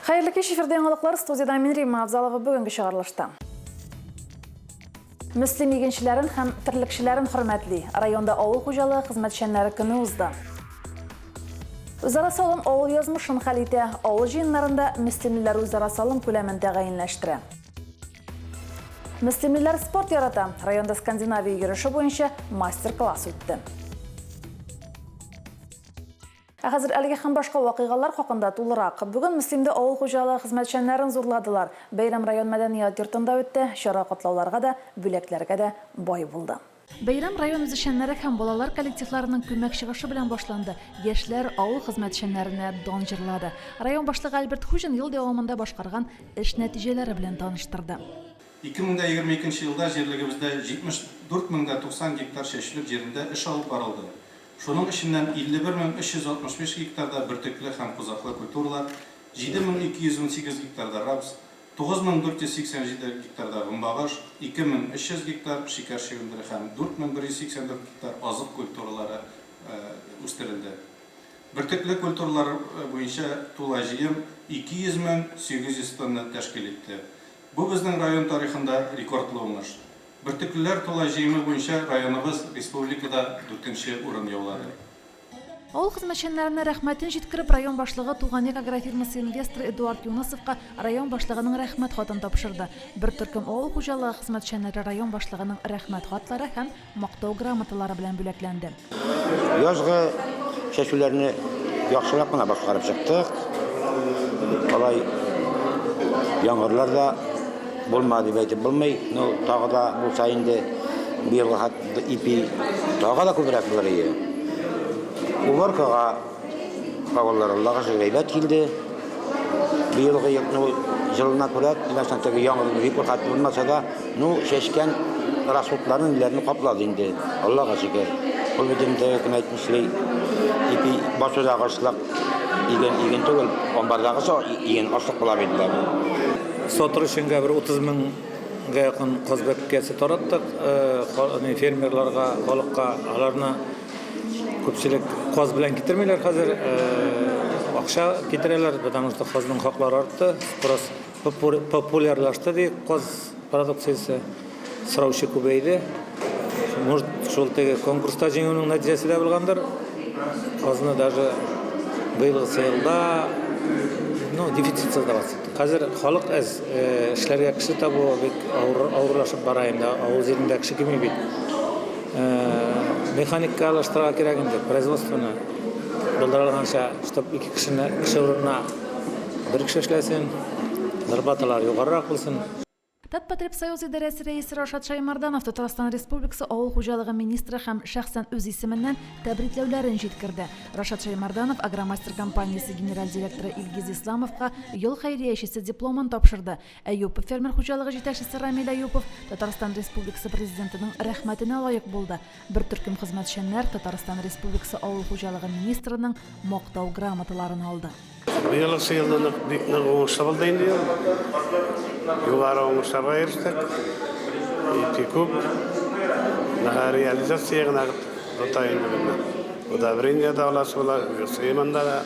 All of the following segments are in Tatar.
Хәерле кич, эфирдә яңалыклар, студиядә мин Римма Авзалова бүгенге чыгарылышта. Мөслим игенчеләрен һәм терлекчеләрен хөрмәтли. Районда авыл хуҗалыгы хезмәтчәннәре көне узды. Үзара салым авыл язмышын хәл итә. Авыл җыеннарында мөслимлеләр үзара салым күләмен тәгаенләштерә. Мөслимлеләр спорт ярата. Районда Скандинавия йөреше буенча мастер-класс үтте. Ә хәзер әлеге һәм башка вакыйгалар хакында тулырак. Бүген Мөслимдә авыл хуҗалыгы хезмәтчәннәрен зурладылар. Бәйрәм район мәдәният йортында үтте. Чара котлауларга да, бүләкләргә дә бай булды. Бәйрәм район үзешчәннәре һәм балалар коллективларының күмәк чыгышы белән башланды. Яшьләр авыл хезмәтчәннәренә дан җырлады. Район башлыгы Альберт Хуҗин ел дәвамында башкарган эш нәтиҗәләре белән таныштырды. 2022 елда җирлегебездә 74 мең дә 90 гектар чәчүлек җирендә эш алып барылды. Шуның эченнән 51 365 гектарда бөртекле һәм кузаклы культуралар, 7218 гектарда рапс, 9487 гектарда гөнбагыш, 2300 гектар шикәр чөгендере һәм 4184 гектар азык культуралары үстерелде. Бөртекле культуралар буенча тулай җыем 200 800 тонна тәшкил итте. Бу безнең район тарихында рекордлы уңыш. Бөртеклеләр тулай җыемы буенча районыбыз республикада дүртенче урын яулады. Авыл хезмәтчәннәренә рәхмәтен җиткереп, район башлыгы Туган як агрофирмасы инвесторы Эдуард Юнысовка район башлыгының Рәхмәт хатын тапшырды. Бер төркем авыл хуҗалыгы хезмәтчәннәре район башлыгының Рәхмәт хатлары һәм Мактау грамоталары белән бүләкләнде. Язгы чәчүләрне яхшырак кына башкарып чыктык. Алай яңгырлар да булмады дип әйтеп булмый. Ну, тагы да булса инде быелгы хәтле ипи тагы да күбрәк булыр иде. Уборкага Авыллар Аллага шөкер әйбәт килде. Быелгы ел, ну, җылына күрә, мәсәлән, теге яңгыр бик ул хәтле булмаса да, ну, чәчкән расходларны, ниләрне каплады инде. Аллага шөкер. Ул бит инде, кем әйтмешли, ипи басудагы ашлык иген, иген түгел, амбардагысы иген ашлык була бит инде. Сатыр өченгә бер 30 меңгә якын каз бәбкәсе тараттык, фермерларга, халыкка. Аларны Күпчелек каз белән китермиләр хәзер, акча китерәләр, потому что казның хаклары артты, спрос популярлашты ди каз продукциясе, сораучы күбәйде. Может, шул теге конкурста җиңүнең нәтиҗәсе дә булгандыр. Казны даже быелгысы елда, ну, дефицит создаваться итте. Хәзер халык әз, эшләргә кеше табу бик авыр, авырлашып бара инде, авыл җирендә кеше кими бит. Механикка алыштырырга кирәк инде производствоны булдыра алганча, чтоб ике кешене кеше урынына бер кеше эшләсен, зарплаталар югарырак булсын. Татпотребсоюз идарәсе рәисе Рашат Шәймарданов Татарстан Республикасы авыл хуҗалыгы министры һәм шәхсән үз исеменнән тәбрикләүләрен җиткерде. Рашат Шәймарданов Агромастер компаниясе генераль директоры Илгиз Исламовка Ел хәйриячесе дипломын тапшырды. Әюпов фермер хуҗалыгы җитәкчесе Рамил Әюпов Татарстан Республикасы Президентының Рәхмәтенә лаек булды. Бер төркем хезмәтчәннәр Татарстан Республикасы Авыл хуҗалыгы министрының Мактау грамоталарын алды. Быелгысы елны нык, бик нык уңышлы булды инде ел. Югары уңышларга ирештек. Ипи күп. Менә реализация гына тота инде безне. Удобрение дә аласы була, сыемында да.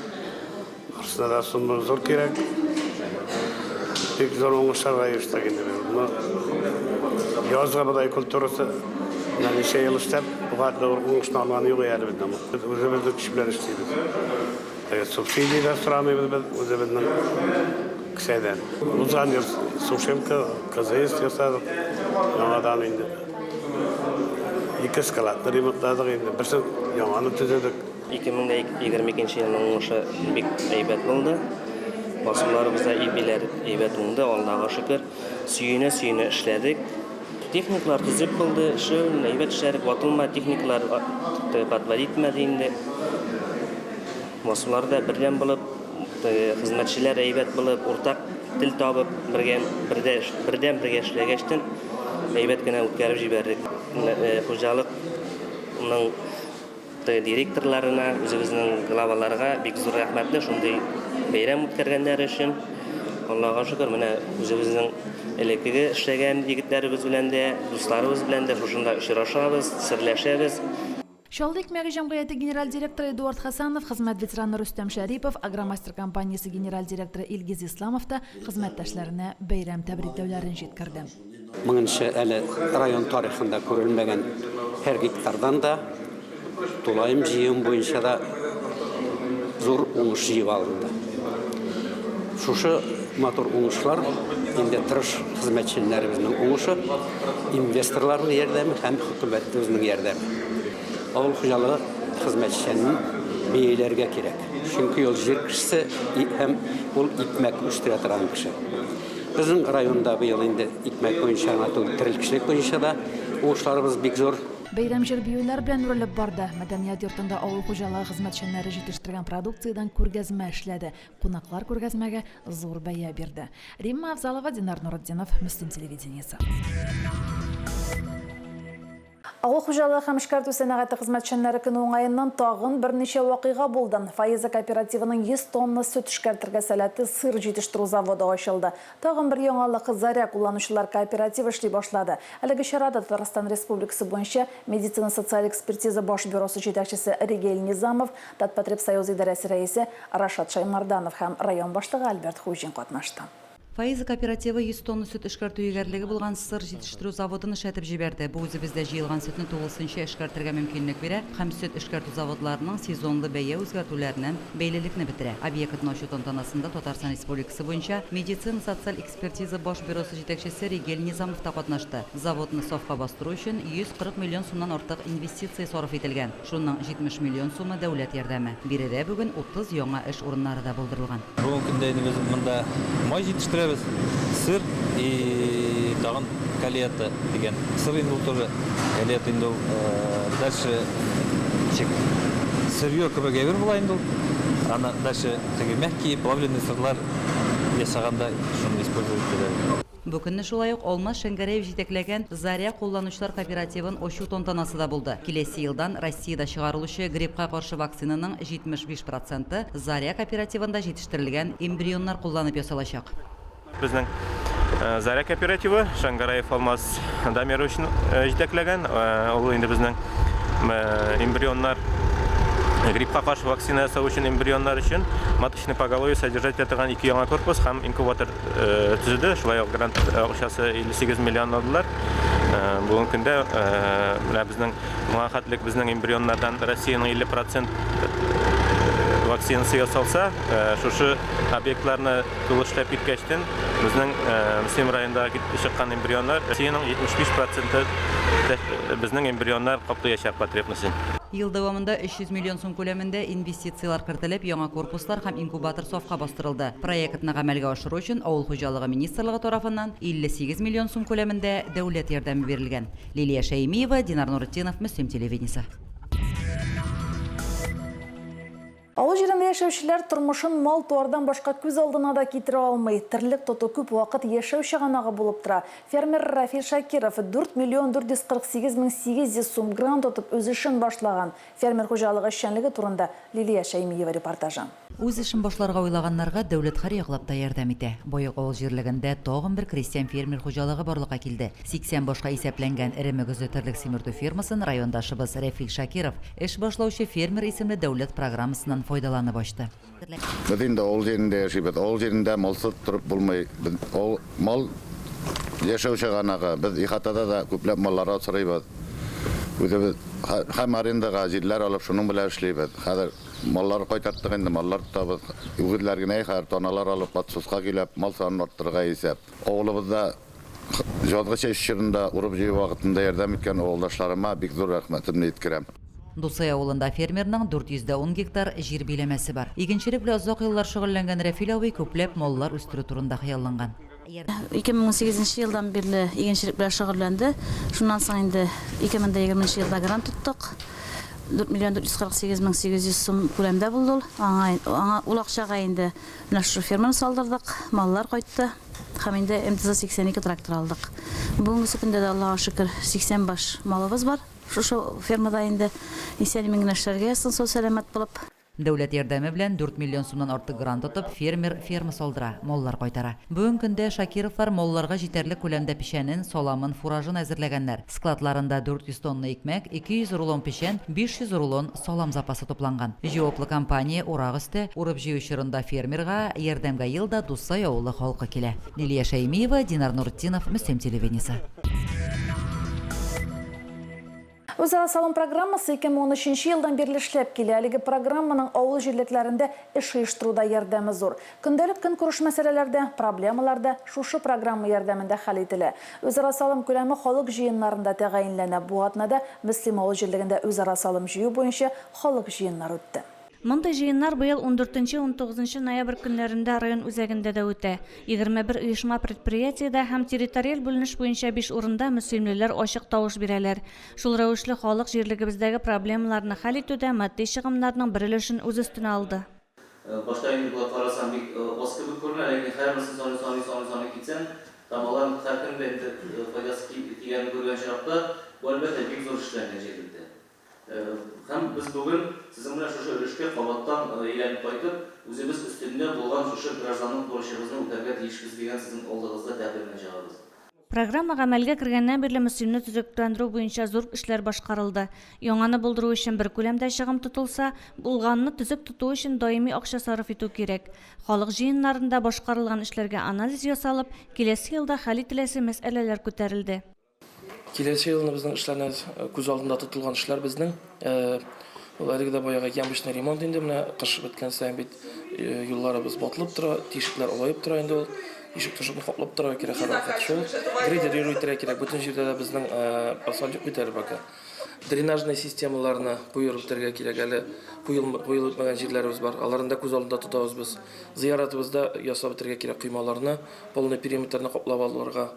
Барысына да сумма зур кирәк. Бик зур уңышларга ирештек инде без. Ну, язгы бодай культурасы менә ничә ел эшләп, бу хәтле уңышны алган юк әле безнең. Без үзебезнең көч белән эшлибез. Теге субсидия дә сорамыйбыз без үзебезнең кесәдән. Узган ел сушилка, КЗС ясадык. Яңадан инде ике складны ремонтладык инде. Берсен яңаны төзедек. 2022 елның уңышы бик әйбәт булды. Басуларыбызда ипиләр әйбәт уңды, Аллага шөкер. Сөенә-сөенә эшләдек. Техниклар төзек булды, эше әйбәт эшләдек, ватылма техникалар подводить итмәде инде. Басуларда бердәм булып, хезмәтчеләр әйбәт булып, уртак тел табып, бергә бердә бердәм бергә эшләгәчтен әйбәт кенә үткәреп җибәрдек. Хуҗалыкның Директорларына, үзебезнең главаларга бик зур рәхмәтле шундый бәйрәм үткәргәннәре өчен. Аллага шөкер, менә үзебезнең элеккеге эшләгән егетләребез белән дә, дусларыбыз белән дә шушында очрашабыз, серләшәбез. Чаллы икмәге җәмгыяте генераль директоры Эдуард Хәсәнов, хезмәт ветераны Рөстәм Шәрипов, Агромастер компаниясе генераль директоры Илгиз Исламов та хезмәттәшләренә бәйрәм тәбрикләүләрен җиткерде. Моңынчы әле район тарихында күрелмәгән һәр гектардан да тулаем җыем буенча да зур уңыш җыеп алынды. Шушы матур уңышлар инде тырыш хезмәтчәннәребезнең уңышы, инвесторларның ярдәме һәм хөкүмәтебезнең ярдәме. Авыл хуҗалыгы хезмәтчәнен бәяләргә кирәк. Чөнки ул җир кешесе һәм ул икмәк үстерә торган кеше. Безнең районда быел инде икмәк буенча гына түгел, терлекчелек буенча да уңышларыбыз бик зур. Бәйрәм җыр-биюләр белән үрелеп барды. Мәдәният йортында авыл хуҗалыгы хезмәтчәннәре җитештергән продукциядән күргәзмә эшләде. Кунаклар күргәзмәгә зур бәя бирде. Римма Авзалова, Динар Нуретдинов, Мөслим телевидениесе. Авыл хуҗалыгы һәм эшкәртү сәнәгате хезмәтчәннәре көне уңаеннан тагын берничә вакыйга булды. Фаиза кооперативының 100 тонна сөт эшкәртергә сәләтле сыр җитештерү заводы ачылды. Тагын бер яңалык, Заря кулланучылар кооперативы эшли башлады. Әлеге чарада Татарстан Республикасы буенча медицина-социаль экспертиза баш бюросы җитәкчесе Ригель Низамов, Татпотребсоюз идарәсе рәисе Рашат Шәймарданов һәм район башлыгы Альберт Хуҗин катнашты. Фаиза кооперативы 100 тонна сөт эшкәртү егәрлеге булган сыр җитештерү заводын эшләтеп җибәрде. Бу үзебездә җыелган сөтне тулысынча эшкәртергә мөмкинлек бирә һәм сөт эшкәртү заводларының сезонлы бәя үзгәртүләренә бәйлелекне бетерә. Объектны ачу тантанасында Татарстан Республикасы буенча медицина-социаль экспертиза баш бюросы җитәкчесе Ригель Низамов та катнашты. Заводны сафка бастыру өчен 140 миллион сумнан артык инвестиция сарыф ителгән. Шуның 70 миллион сумы дәүләт ярдәме. Биредә бүген 30 яңа эш урыннары да булдырылган. Бүгенге көндә инде без монда май җитештерәбез, сыр и тагын калета дигән. Сыр инде ул тоже, калета инде ул дальше ничек сырье кебек әйбер була инде ул. Аны дальше теге мягкий плавленый сырлар ясаганда шуны использовать итәләр. Бу көнне шулай ук Алмаз Шәңгәрәев җитәкләгән Заря кулланучылар кооперативын ачу тантанасы да булды. Киләсе елдан Россиядә чыгарылучы гриппка каршы вакцинаның 75 проценты Заря кооперативында җитештерелгән эмбрионнар кулланып ясалачак. Безнең Заря кооперативы Шәңгәрәев Алмаз Дамирович җитәкләгән. Ул инде безнең эмбрионнар гриппка каршы вакцина ясау өчен эмбрионнар өчен маточный поголовье содержать итә торган ике яңа корпус һәм инкубатор төзеде. Шулай ук грант акчасы 58 миллион алдылар. Бүгенге көндә менә безнең моңа хәтлек безнең эмбрионнардан Россиянең 50 процент вакцинасы ясалса, шушы объектларны тулы эшләп киткәчтен, безнең Мөслим районында чыккан эмбрионнар Россиянең 75 проценты безнең эмбрионнар каплыячак потребностен. Ел дәвамында 300 миллион сум күләмендә инвестицияләр кертелеп, яңа корпуслар һәм инкубатор сафка бастырылды. Проектны гамәлгә ашыру өчен Авыл хуҗалыгы министрлыгы тарафыннан 58 миллион сум күләмендә дәүләт ярдәме бирелгән. Лилия Шәймиева, Динар Нуретдинов, Мөслим телевидениесе. Авыл җирендә яшәүчеләр тормышын мал-туардан башка күз алдына да китерә алмый. Терлек тоту күп вакыт яшәү чыганагы булып тора. Фермер Рафил Шакиров 4 миллион 448 мең 800 сум грант отып үз эшен башлаган. Фермер хуҗалыгы эшчәнлеге турында Лилия Шәймиева репортажы. Үз эшен башларга уйлаганнарга дәүләт һәрьяклап та ярдәм итә. Баек авыл җирлегендә тагын бер крестьян-фермер хуҗалыгы барлыкка килде. 80 башка исәпләнгән эре мөгезле терлек симертү фермасын райондашыбыз Рәфил Шакиров Эш башлаучы фермер исемле дәүләт программасыннан файдаланып ачты. Без инде авыл җирендә яшибез. Авыл җирендә малсыз торып булмый. Без авыл, мал яшәү чыганагы. Без ихатада да күпләп маллар асрыйбыз. Үзебез һәм арендага җирләр алып, шуның белән эшлибез. Хәзер маллар кайтарттык инде, маллар тотабыз. Үгезләр генә хәзер таналар алып, подсоска көйләп, мал санын арттырырга исәп. Авылыбызда Язгы чәчү чорында, урып-җыю вакытында ярдәм иткән авылдашларыма бик зур рәхмәтемне җиткерәм. Дусай авылында фермерның 410 гектар җир биләмәсе бар. Игенчелек белән озак еллар шөгыльләнгән Рәфил абый күпләп маллар үстерү турында хыялланган. 2018 нче елдан бирле игенчелек белән шөгыльләнде. Шуннан соң инде 2020 нче елда грант тоттык. 4 миллион 448 мең 800 сум күләмдә булды ул. Аңа, аңа ул акчага инде Менә шушы ферманы салдырдык, маллар кайтты һәм инде МТЗ-82 трактор алдык. Бүгенгесе көндә дә, Аллага шөкер, 80 баш малыбыз бар. Шушы фермада инде исән-имин генә эшләргә язсын, сау-сәламәт булып. Дәүләт ярдәме белән 4 миллион сумнан артык грант отып, фермер ферма салдыра, маллар кайтара. Бүгенге көндә Шакировлар малларга җитәрлек күләмдә печәнен, саламын, фуражын әзерләгәннәр. Складларында 400 тонна икмәк, 200 рулон печән, 500 рулон салам запасы тупланган. Җаваплы компания урак өсте, урып-җыю чорында фермерга ярдәмгә ел да Дуссай авылы халкы килә. Лилия Шәймиева, Динар Нуртдинов, Мөслим телевидениесе. Үзара салым программасы 2013 елдан бирле эшләп килә. Әлеге программаның авыл җирлекләрендә эш оештыруда ярдәме зур. Көндәлек көнкүреш мәсьәләләр дә, проблемалар да шушы программа ярдәмендә хәл ителә. Үзара салым күләме халык җыеннарында тәгаенләнә. Бу атнада Мөслим авыл җирлегендә үзара салым җыю буенча халык җыеннары үтте. Мондый җыеннар быел ундүртенче-унтугызынчы ноябрь көннәрендә район үзәгендә дә үтә. 21 оешма-предприятиедә һәм территориаль бүленеш буенча биш урында мөслимлеләр ачык тавыш бирәләр. Шул рәвешле халык җирлегебездәге проблемаларны хәл итүдә матди чыгымнарның бер өлешен үз өстенә алды. Башта инде болай карасаң бик аз кебек күренә, ләкин һәрберсен саный, саный, саный, саный китсәң, һәм аларның һәркемгә инде файдасы тигәнен күргән очракта, бу, әлбәттә, бик зур эшләнгән җирлектә. Һәм без бүген сезнең белән шушы өлешкә кабаттан әйләнеп кайтып, үзебез өстендә булган шушы гражданлык бурычыбызны үтәргә тиешбез дигән сезнең алдыгызда тәкъдим белән чыгабыз. Программа гамәлгә кергәннән бирле Мөслимне төзекләндерү буенча зур эшләр башкарылды. Яңаны булдыру өчен бер күләмдә чыгым тотылса, булганны төзек тоту өчен даими акча сарыф итү кирәк. Халык җыеннарында башкарылган эшләргә анализ ясалып, киләсе елда хәл ителәсе мәсьәләләр күтәрелде. Киләсе елны безнең эшләрне күз алдында тотылган эшләр безнең. Ул әлеге дә баягы ямочный ремонт инде менә кыш беткән саен бит юлларыбыз батылып тора, тишекләр олаеп тора инде ул. Ишек-тошыкны каплап торырга кирәк һәрвакыт. Шул грейдер йөрү итәргә кирәк. Бөтен җирдә дә безнең асфальт юк бит әле пока. Дренажный системаларны куерып бетерергә кирәк әле. Куелып бетмәгән җирләребез бар. Аларны да күз алдында тотабыз без. Зыяратыбызда ясап бетерергә кирәк коймаларны, полный периметрны каплап алырга.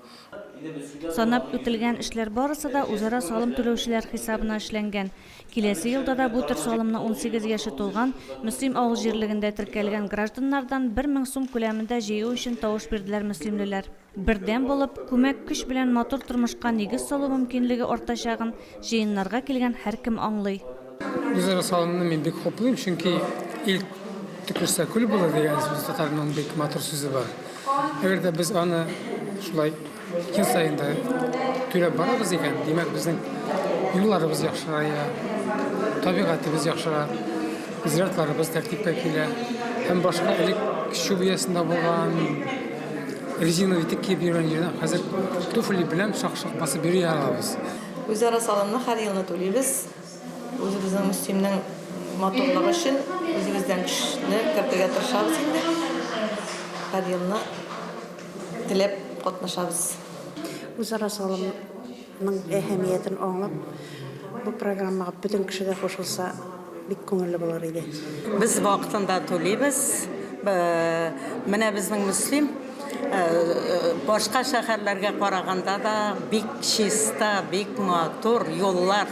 Санап үтелгән эшләр барысы да үзара салым түләүчеләр хисабына эшләнгән. Киләсе елда да бу төр салымны 18 яше тулган, Мөслим авыл җирлегендә теркәлгән гражданнардан 1000 сум күләмендә җыю өчен тавыш бирделәр мөслимлеләр. Бердәм булып, күмәк көч белән матур тормышка нигез салу мөмкинлеге артачагын җыеннарга килгән һәркем аңлый. Үзара салымны мин бик хуплыйм, чөнки ил төкерсә күл булыр дигән сүз татарның бик матур сүзе бар. Әгәр дә без аны шулай ел саен да түләп барабыз икән, димәк, безнең юлларыбыз яхшырая, табигатебез яхшыра, зиратларыбыз тәртипкә килә һәм башка элек чүп оясында булган резиновый итек киеп йөргән җирдән хәзер туфли белән шак-шок басып йөри алабыз. Үзара салымны һәр елны түлибез. Үзебезнең Мөслимнең матурлыгы өчен үзебездән көчне кертергә тырышабыз инде. Һәр елны теләп катнашабыз. Үзара салымның әһәмиятен аңлап, бу программага бөтен кеше дә кушылса, бик күңелле булыр иде. Без вакытында түлибез. Менә безнең Мөслим башка шәһәрләргә караганда да бик чиста, бик матур юллар.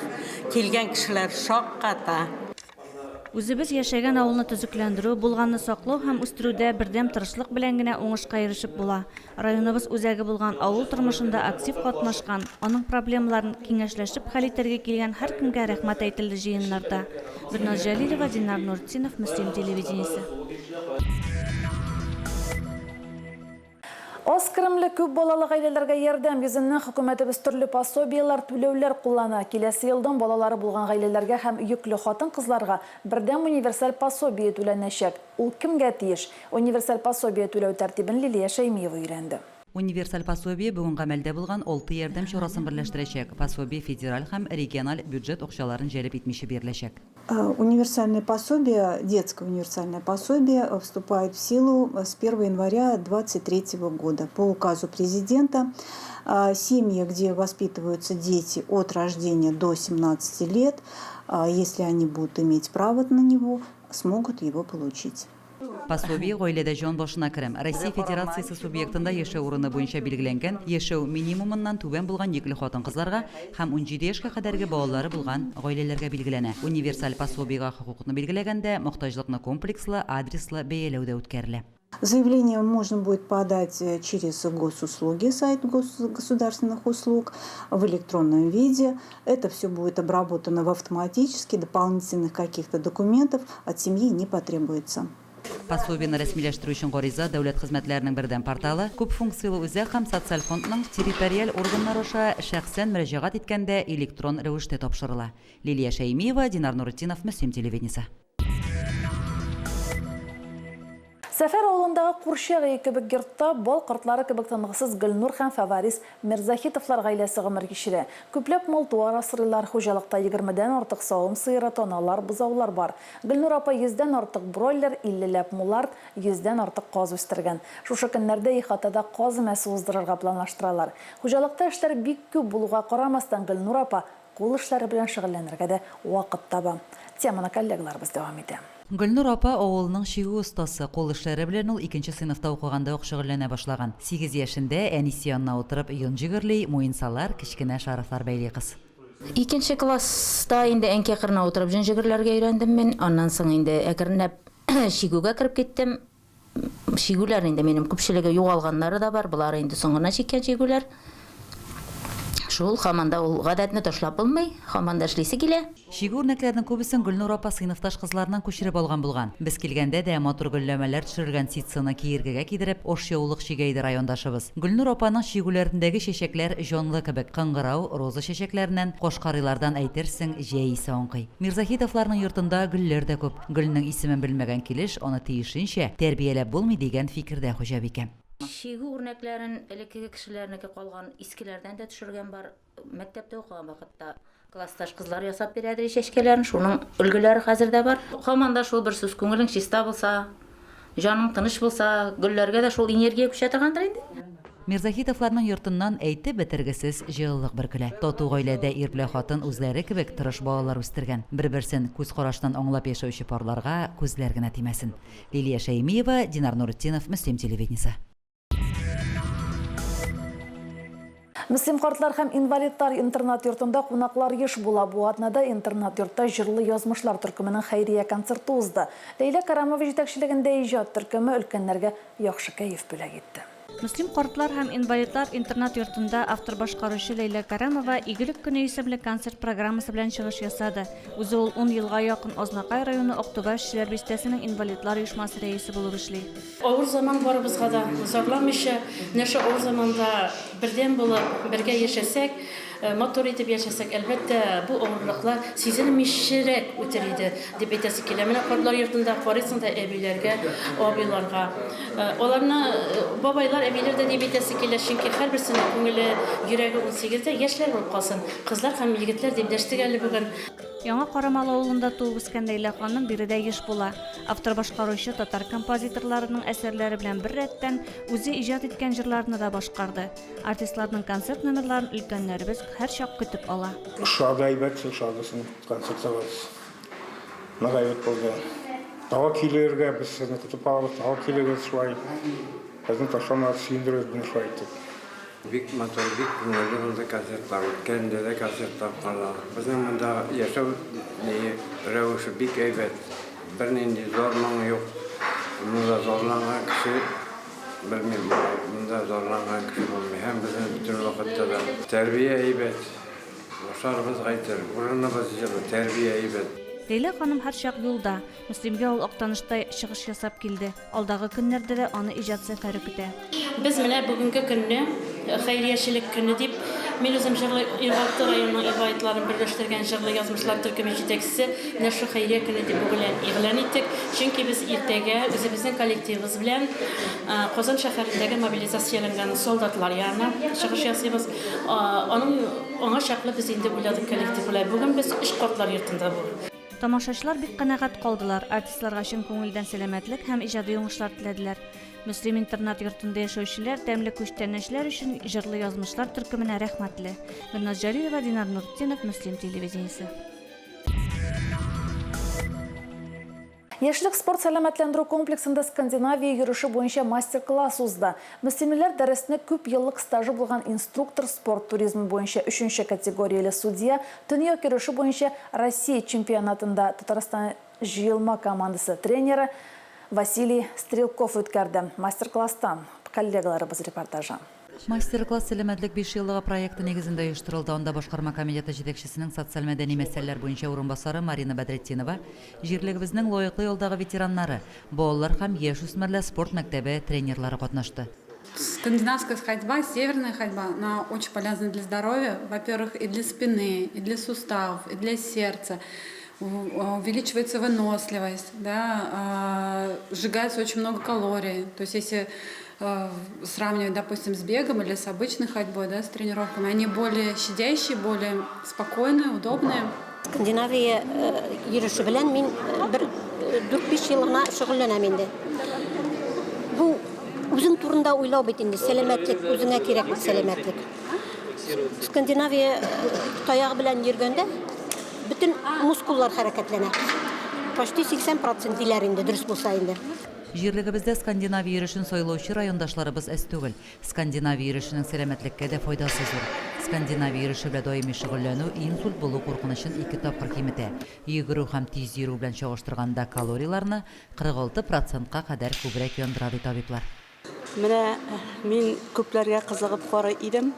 Килгән кешеләр шакката. Үзебез яшәгән авылны төзекләндерү, булганны саклау һәм үстерүдә бердәм тырышлык белән генә уңышка ирешеп була. Районыбыз үзәге булган авыл тормышында актив катнашкан, аның проблемаларын киңәшләшеп хәл итәргә килгән һәркемгә рәхмәт әйтелде җыеннарда. Гөлназ Җәлилова, Динар Нуртдинов, Мөслим телевидениесе. Аз керемле күп балалы гаиләләргә ярдәм йөзеннән хөкүмәтебез төрле пособиеләр, түләүләр куллана. Киләсе елдан балалары булган гаиләләргә һәм йөкле хатын-кызларга бердәм универсаль пособие түләнәчәк. Ул кемгә тиеш? Универсаль пособие түләү тәртибен Лилия Шәймиева өйрәнде. Универсаль пособие бүген гамәлдә булган алты ярдәм чарасын берләштерәчәк. Пособие федераль һәм региональ бюджет акчаларын җәлеп итмичә биреләчәк. Универсальное пособие, детское универсальное пособие вступает в силу с 1 января 2023 года. По указу президента семьи, где воспитываются дети от рождения до 17 лет, если они будут иметь право на него, смогут его получить. Пособие гаиләдә җан башына керем Россия Федерациясе субъектында яшәү урыны буенча билгеләнгән яшәү минимумыннан түбән булган йөкле хатын-кызларга һәм 17 яшькә кадәрге балалары булган гаиләләргә билгеләнә. Универсаль пособиегә хокукны билгеләгәндә, мохтаҗлыкны комплекслы, адреслы бәяләү дә үткәрелә. Заявление можно будет подать через госуслуги, сайт государственных услуг в электронном виде. Это все будет обработано в автоматически, дополнительных каких-то документов от семьи не потребуется. Пособиене рәсмиләштерү өчен гариза Дәүләт хезмәтләренең бердәм порталы, күп функцияле үзәк һәм Социаль фондның территориаль органнары аша шәхсән мөрәҗәгать иткәндә электрон рәвештә тапшырыла. Лилия Шәймиева, Динар Нуретдинов, Мөслим телевидениесе. Сәфәр авылындагы курчак өе кебек йортта бал кортлары кебек тынгысыз Гөлнур һәм Фаварис Мирзаһитовлар гаиләсе гомер кичерә. Күпләп мал-туар асрыйлар, хуҗалыкта егермедән артык савым сыеры, таналар, бозаулар бар. Гөлнур апа йөздән артык бройлер, иллеләп мулард, йөздән артык каз үстергән. Шушы көннәрдә ихатада каз өмәсе уздырырга планлаштыралар. Хуҗалыкта эшләр бик күп булуга карамастан, Гөлнур апа Кул эшләре белән шөгыльләнергә дә вакыт таба. Теманы коллегаларыбыз дәвам итә. Гөлнур апа авылның чигү остасы, кул эшләре белән ул икенче сыйныфта укыганда ук шөгыльләнә башлаган. Сигез яшендә әнисе янына утырып йон җегерли, муенсалар, кечкенә шарфлар бәйли кыз. Икенче класста инде әнкәй кырына утырып җон җегерләргә өйрәндем мин. Аннан соң инде әкренләп чигүгә кереп киттем. Чигүләр инде минем күпчелеге югалганнары да бар, болары инде соңыннан чиккән чигүләр. Шул, һаман да ул гадәтне ташлап булмый, һаман да эшлисе килә. Чигү үрнәкләренең күбесен Гөлнур апа сыйныфташ кызларыннан күчереп алган булган. Без килгәндә дә матур гөлләмәләр төшерелгән ситсыны киергегә кидереп, ашъяулык чигә иде райондашыбыз. Гөлнур апаның чигүләрендәге чәчәкләр җанлы кебек, кыңгырау, роза чәчәкләреннән, кашкарыйлардан әйтерсең, җәй исе аңкый. Мирзаһитовларның йортында гөлләр дә күп. Гөлнең исемен белмәгән килеш, аны тиешенчә тәрбияләп булмый, дигән фикердә хуҗабикә. Чигү үрнәкләрен элеккеге кешеләрнеке калган искеләрдән дә төшергән бар. Мәктәптә укыган вакытта классташ кызлар ясап бирәдер чәчкәләрен, шуның өлгеләре хәзер дә бар. Һаман да шул бер сүз, күңелең чиста булса, җаның тыныч булса, гөлләргә дә шул энергия күчә торгандыр инде. Мирзаһитовларның йортыннан әйтеп бетергесез җылылык бөркелә. Тату гаиләдә ир белән хатын үзләре кебек тырыш балалар үстергән. Бер-берсен күз карашыннан аңлап яшәүче парларга күзләр генә тимәсен. Лилия Шәймиева, Динар Нуретдинов, Мөслим телевидениесе. Мөслим картлар һәм инвалидлар интернат-йортында кунаклар еш була. Бу атнада интернат-йортта Җырлы язмышлар төркеменең хәйрия концерты узды. Ләйлә Кәрамова җитәкчелегендә иҗат төркеме өлкәннәргә яхшы кәеф бүләк итте. Мөслим картлар һәм инвалидлар интернат-йортында автор-башкаручы Ләйлә Кәрамова Игелек көне исемле концерт программасы белән чыгыш ясады. Үзе ул ун елга якын Азнакай районы Актүбә эшчеләр бистәсенең инвалидлар оешмасы рәисе булып эшли. Авыр заман барыбызга да, зарламыйча, менә шул авыр заманда бердәм булып, бергә яшәсәк, Матур итеп яшәсәк, әлбәттә, бу авырлыклар сизелмичәрәк үтер иде, дип әйтәсе килә. Менә картлар йортында карыйсың да әбиләргә, абыйларга. Аларны бабайлар, әбиләр дә дип әйтәсе килә, чөнки һәрберсенең күңеле, йөрәге унсигездә, яшьләр булып калсын. Кызлар һәм егетләр дип дәштек әле бүген. Яңа Карамалы авылында туып үскән Ләйлә ханым биредә еш була. Автор-башкаручы татар композиторларының әсәрләре белән беррәттән, үзе иҗат иткән җырларны да башкарды. Артистларның концерт номерларын өлкәннәребез һәрчак көтеп ала. Ошады әйбәт, ошады соң концертыгыз. Нык әйбәт булды. Тагы килергә, без сезне көтеп калабыз, тагы килегез шулай. Безне ташламагыз, сөендерегез безне шулай итеп. Бик матур, бик күңелле булды концертлар. Үткәндә дә концертлар карадык. Безнең монда яшәү рәвеше бик әйбәт. Бернинди зар-моң юк. Монда зарланган кеше Белмим, монда зарланган кеше булмый һәм безнең бөтен вакытта да тәрбия әйбәт, ашарыбыз кайтыр, урыныбыз җылы, тәрбия әйбәт. Ләйлә ханым һәрчак юлда. Мөслимгә ул Актанышта чыгыш ясап килде. Алдагы көннәрдә дә аны иҗат сәфәре көтә. Без менә бүгенге көнне Хәйриячелек көне дип, мин үзем җырлы Ирбалты районының инвалидларын берләштергән җырлы язмышлар төркеме җитәкчесе, менә шул хәйрия көне дип бүген игълан иттек. Чөнки без иртәгә үзебезнең коллективыбыз белән Казан шәһәрендәге мобилизацияләнгән солдатлар янына чыгыш ясыйбыз. Аның аңа чаклы без инде уйладык коллектив белән. Бүген без өч картлар йортында булдык. Тамашачылар бик канәгать калдылар, артистларга чын күңелдән сәламәтлек һәм иҗади уңышлар теләделәр. Мөслим интернат-йортында яшәүчеләр тәмле күчтәнәчләр өчен Җырлы язмышлар төркеменә рәхмәтле. Гөлназ Җәлилова, Динар Нуртдинов, Мөслим телевидениесе. Яшьлек спорт сәламәтләндерү комплексында скандинавия йөреше буенча мастер-класс узды. Мөслимлеләр дәресне күп еллык стажы булган инструктор, спорт туризмы буенча өченче категорияле судья, төньяк йөреше буенча Россия чемпионатында Татарстан җыелма командасы тренеры Василий Стрелков үткәрде. Мастер-класстан коллегаларыбыз репортажы. Мастер-класс Сәламәтлек бишьеллыгы проекты нигезендә оештырылды. Анда башкарма комитеты җитәкчесенең социаль-мәдәни мәсьәләләр буенча урынбасары Марина Бәдретдинова, җирлегебезнең лаеклы ялдагы ветераннары, балалар һәм яшүсмерләр спорт мәктәбе тренерлары катнашты. Скандинавская ходьба, северная ходьба, она очень полезна для здоровья, во-первых, и для спины, и для суставов, и для сердца. Увеличивается выносливость, да, сжигается очень много калорий. То есть если сравнивать, допустим, с бегом или с обычной ходьбой, да, с тренировками, они более щадящие, более спокойные, удобные. Скандинавия йөреше белән мин бер 4-5 ел гына шөгыльләнәм инде. Бу үзең турында уйлау бит инде, сәламәтлек, үзеңә кирәк бит сәламәтлек. Скандинавия таягы белән йөргәндә бөтен мускуллар хәрәкәтләнә. Почти 80 процент диләр инде, дөрес булса инде. Җирлегебездә скандинавия йөрешен сайлаучы райондашларыбыз әз түгел. Скандинавия йөрешенең сәламәтлеккә дә файдасы зур. Скандинавия йөреше белән даими шөгыльләнү инсульт булу куркынычын ике тапкыр киметә. Йөгерү һәм тиз йөрү белән чагыштырганда калорийларны 46 процентка кадәр күбрәк яндыра, ди табиблар. Менә мин күпләргә кызыгып карый идем.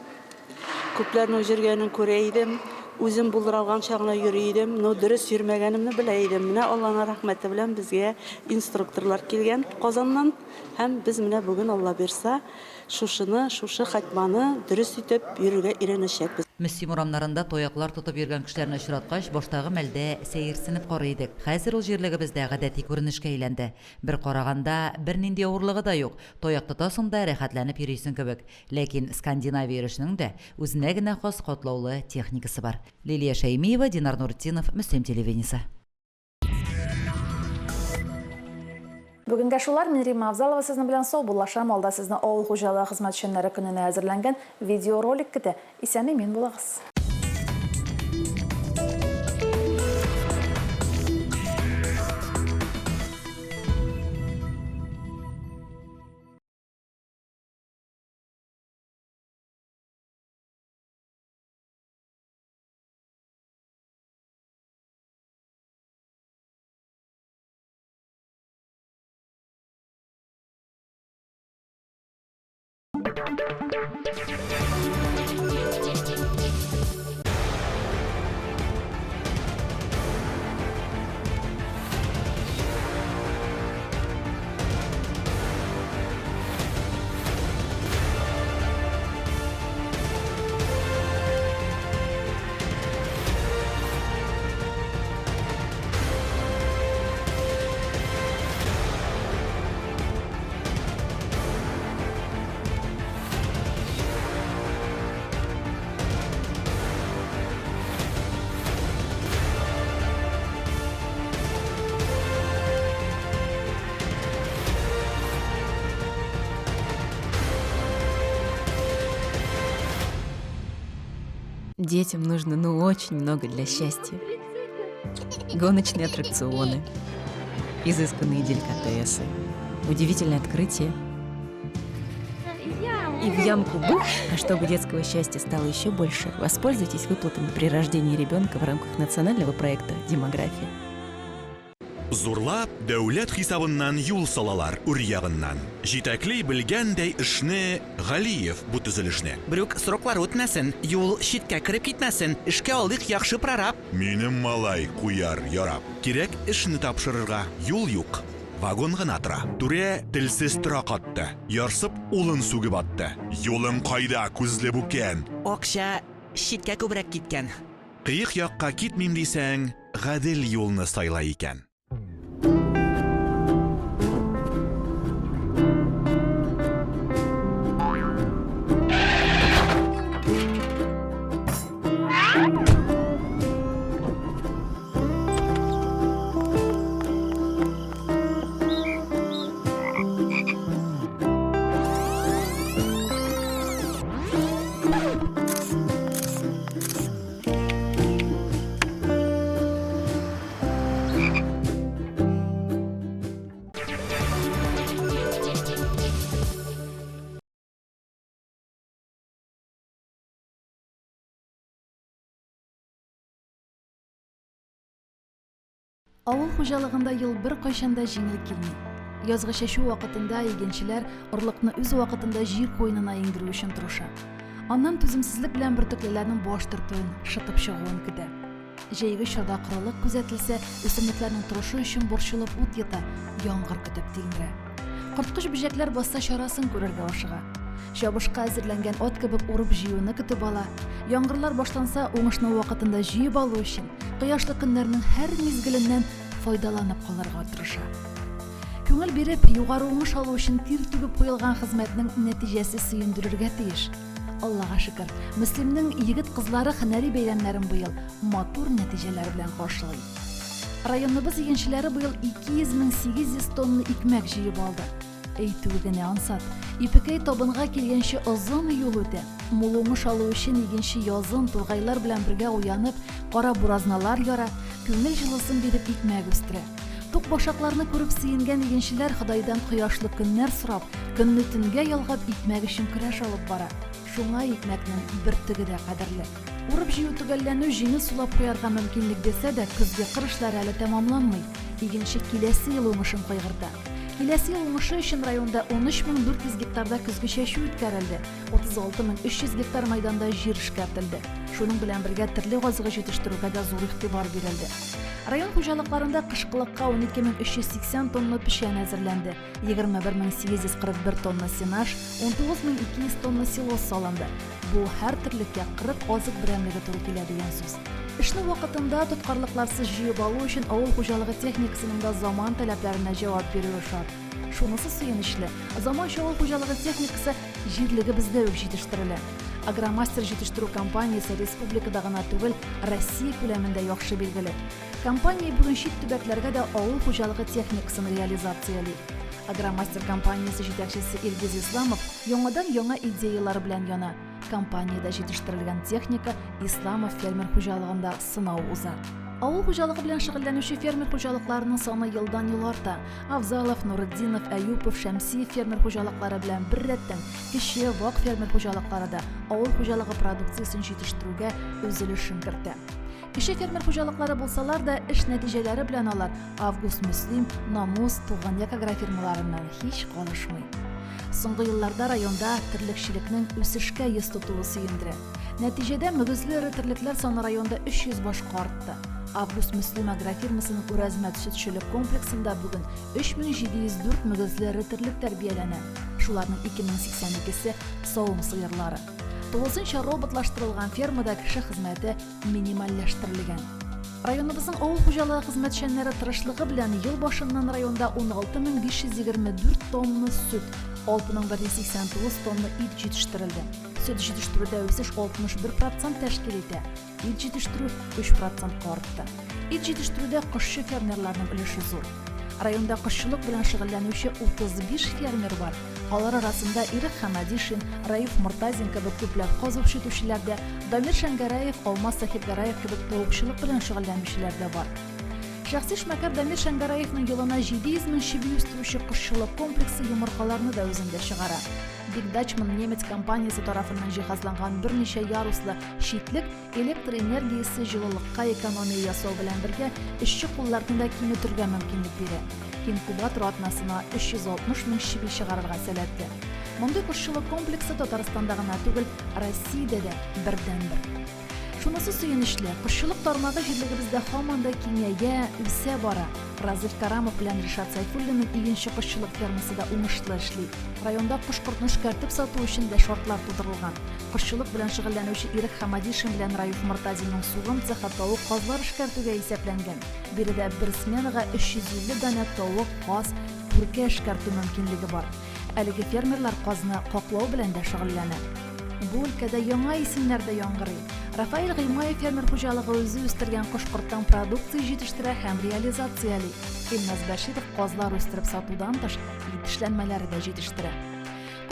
Күпләрнең йөргәнен күрә идем. Үзем булдыра алганча гына йөри идем. Но дөрес йөрмәгәнемне белә идем. Менә Алланың рәхмәте белән безгә инструкторлар килгән Казаннан. Һәм без менә бүген, Алла бирса, шушыны, шушы ходьбаны дөрес итеп йөрергә өйрәнәчәкбез. Мөслим урамнарында таяклар тотып йөргән кешеләрне очраткач, баштагы мәлдә сәерсенеп карый идек. Хәзер ул җирлегебездә гадәти күренешкә әйләнде. Бер караганда, бернинди авырлыгы да юк, таяк тотасың да рәхәтләнеп йөрисең кебек. Ләкин скандинавия йөрешенең дә үзенә генә хас катлаулы техникасы бар. Лилия Шәймиева, Динар Нуртдинов, Мөслим телевидениесе. Бүгенгә шулар. Мин Римма Авзалова сезнең белән саубуллашам. Алда сезне авыл хуҗалыгы хезмәтчәннәре көненә әзерләнгән видеоролик көтә. Исән-имин булыгыз! Детям нужно ну очень много для счастья. Гоночные аттракционы, изысканные деликатесы, удивительное открытие. И в ямку бух, а чтобы детского счастья стало еще больше, воспользуйтесь выплатами при рождении ребенка в рамках национального проекта «Демография». Зурлап, дәүләт хисабыннан юл салалар үр ягыннан. Җитәкли белгәндәй эшне Галиев бу төзелешне. Берүк сроклар үтмәсен, юл читкә кереп китмәсен, эшкә алыйк яхшы прораб. Минем малай куяр ярап. Кирәк эшне тапшырырга, юл юк, вагон гына тора. Түрә телсез тора катты, ярсып улын сүгеп атты. Юлың кайда, күзле бүкән? Акча читкә күбрәк киткән. Кыек якка китмим дисәң, гадел юлны сайла икән. Авыл хуҗалыгында юл беркайчан да җиңел килми. Язгы чәчү вакытында игенчеләр орлыкны үз вакытында җир куенына иңдерү өчен тырыша. Аннан түземсезлек белән бөртеклеләрнең баш төртүен, шытып чыгуын көтә. Җәйге чорда корылык күзәтелсә, үсемлекләрнең торышы өчен борчылып ут йота, яңгыр көтеп тилмерә. Корткыч бөҗәкләр басса чарасын күрергә ашыга. Чабышка әзерләнгән ат кебек урып-җыюны көтеп ала. Яңгырлар башланса, уңышны вакытында җыеп алу өчен, кояшлы көннәрнең һәр мизгеленнән файдаланып калырга тырыша. Күңел биреп, югары уңыш алу өчен тир түгеп куелган хезмәтнең нәтиҗәсе сөендерергә тиеш. Аллага шөкер, Мөслимнең егет-кызлары һөнәри бәйрәмнәрен быел матур нәтиҗәләр белән каршылый. Районыбыз игенчеләре быел 200 800 тонна икмәк җыеп алды. Әйтүе генә ансат. Ипекәй табынга килгәнче озын юл үтә. Мул уңыш алу өчен игенче язын тургайлар белән бергә уянып, кара буразналар яра, күңел җылысын биреп икмәк үстерә. Тук башакларны күреп сөенгән игенчеләр Ходайдан кояшлы көннәр сорап, көнне төнгә ялгап икмәк өчен көрәш алып бара. Шуңа икмәкнең бөртеге дә кадерле. Урып-җыю төгәлләнү җиңел сулап куярга мөмкинлек бирсә дә, көзге кыр эшләре әле тәмамланмый. Игенче киләсе ел уңышын кайгырта. Киләсе ел уңышы өчен районда 13400 гектарда көзге чәчү үткәрелде. 36300 гектар мәйданда җир эшкәртелде. Шуның белән бергә терлек азыгы җитештерүгә дә зур игътибар бирелде. Район хуҗалыкларында кышкылыкка 12380 тонна печән әзерләнде, 21841 тонна сенаж, 19200 тонна силос салынды. Бу һәр терлеккә 40 азык берәмлеге туры килә дигән сүз. Эшне вакытында тоткарлыкларсыз җыеп алу өчен авыл хуҗалыгы техникасының да заман таләпләренә җавап бирүе шарт. Шунысы сөенечле, заманча авыл хуҗалыгы техникасы җирлегебездә үк җитештерелә. Агромастер җитештерү компаниясе республикада гына түгел, Россия күләмендә яхшы билгеле. Компания бүген чит төбәкләргә дә авыл хуҗалыгы техникасын реализацияли. Агромастер компаниясе җитәкчесе Илгиз Исламов яңадан-яңа идеяләр белән яна. Компаниядә җитештерелгән техника Исламов фермер хуҗалыгында сынау уза. Авыл хуҗалыгы белән шөгыльләнүче фермер хуҗалыкларының саны елдан-ел арта. Авзалов, Нуретдинов, Әюпов, Шәмсиев фермер хуҗалыклары белән беррәттән кече, вак фермер хуҗалыклары да авыл хуҗалыгы продукциясен җитештерүгә үз өлешен кертә. Кече фермер хуҗалыклары булсалар да, эш нәтиҗәләре белән алар Август-Мөслим, Намус, Туган як агрофирмаларыннан һич калышмый. Соңгы елларда районда терлекчелекнең үсешкә йөз тотуы сөендерә. Нәтиҗәдә мөгезле эре терлекләр саны районда 300 башка артты. Август-Мөслим агрофирмасының Үрәзмәт сөтчелек комплексында бүген 3704 мөгезле эре терлек тәрбияләнә. Шуларның 2082-се савым сыерлары. Тулысынча роботлаштырылган фермада кеше хезмәте минимальләштерелгән. Районыбызның авыл хуҗалыгы хезмәтчәннәре тырышлыгы белән ел башыннан районда 16524 тонна сөт, 6189 тонна ит җитештерелде. Сөт җитештерүдә үсеш 61 процент тәшкил итә, ит җитештерү 3 процентка артты. Ит җитештерүдә кошчы фермерларның өлеше зур. Районда кошчылык белән шөгыльләнүче 35 фермер бар. Алар арасында Ирек Хәмәдишин, Раиф Мортазин кебек күпләп каз үрчетүчеләр дә, Дамир Шәңгәрәев, Алмаз Сәхибгәрәев кебек тавыкчылык белән шөгыльләнүчеләр дә бар. Шәхси эшмәкәр Дамир Шәңгәрәевның елына 700 мең чеби үстерүче кошчылык комплексы йомыркаларны да үзендә чыгара. Биг Дачман немец компаниясе тарафыннан җиһазланган берничә яруслы читлек Электр энергиясе җылылыкка экономия ясау белән бергә, эшче кулларны да киметергә мөмкинлек бирә. Инкубатор атнасына 360 мең чеби чыгарырга сәләтле. Мондый кошчылык комплексы Татарстанда гына түгел, Россиядә дә бердәнбер. Шунысы сөенечле, кошчылык тармагы җирлегебездә һаман да киңәя, үсә бара. Разыйф Карамов белән Ришат Сәйфуллинның Игенче кошчылык фермасы да уңышлы эшли. Районда кош-кортны эшкәртеп сату өчен дә шартлар тудырылган. Кошчылык белән шөгыльләнүче Ирек Хамадишин белән Раюф Мортазинның сугым цехы тавык-казлар эшкәртүгә исәпләнгән. Биредә бер сменага 350 данә тавык, каз, күркә эшкәртү мөмкинлеге бар. Әлеге фермерлар казны каклау белән дә шөгыльләнә. Бу өлкәдә яңа исемнәр дә яңгырый. Рафаэль Гыймаев фермер хуҗалыгы үзе үстергән кош-корттан продукция җитештерә һәм реализацияли. Илназ Бәширов казлар үстереп сатудан тыш, ит эшләнмәләре дә җитештерә.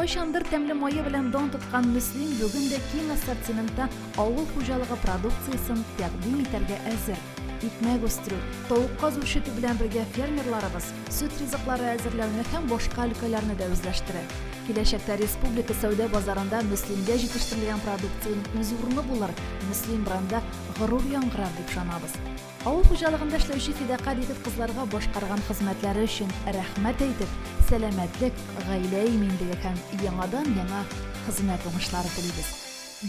Кайчандыр тәмле мае белән дан тоткан Мөслим бүген дә киң ассортиментта авыл хуҗалыгы продукциясен тәкъдим итәргә әзер. Икмәк үстерү, тавык-каз үрчетү белән бергә фермерларыбыз сөт ризыклары әзерләүне һәм башка өлкәләрне дә үзләштерә. Киләчәктә республика сәүдә базарында Мөслимдә җитештерелгән продукциянең үз урыны булыр, Мөслим бренды горур яңгырар дип ышанабыз. Авыл хуҗалыгында эшләүче фидакарь егет-кызларга башкарган хезмәтләре өчен рәхмәт әйтеп, сәламәтлек, гаилә иминлеге һәм яңадан-яңа хезмәт уңышлары телибез.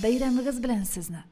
Бәйрәмегез белән сезне!